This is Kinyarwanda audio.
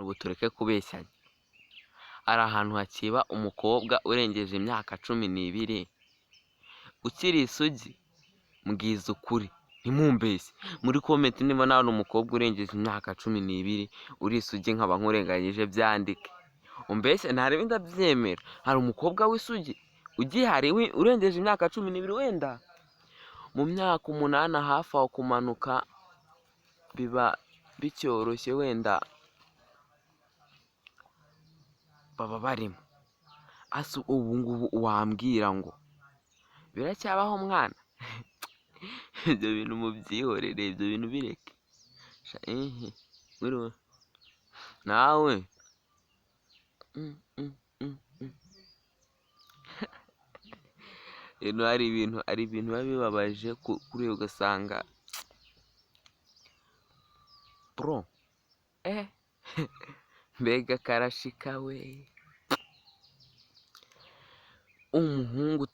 Ubu tureke kubeshyanya, hari ahantu hakiba umukobwa urengeje imyaka 12 ukiri isugi? Mbwiza ukuri, ntimumbeshye muri comment. Niba nawe ni umukobwa urengeje imyaka 12 uri isugi nkaba nkurenganyije, byandike umbeshye, ntarebe ndabyemera. Hari umukobwa w'isugi ugihari urengeje imyaka 12? Wenda mu myaka 8 hafi aho kumanuka biba bicyoroshye, wenda baba barimo asa. Ubu ngubu wambwira ngo biracyabaho mwana? Ibyo bintu mubyihorere, ibyo bintu bireke. Sha, ehe, wiriwe nawe. Rero hari ibintu biba bibabaje kuri ugasanga bro, mbega karashika we, umuhungu.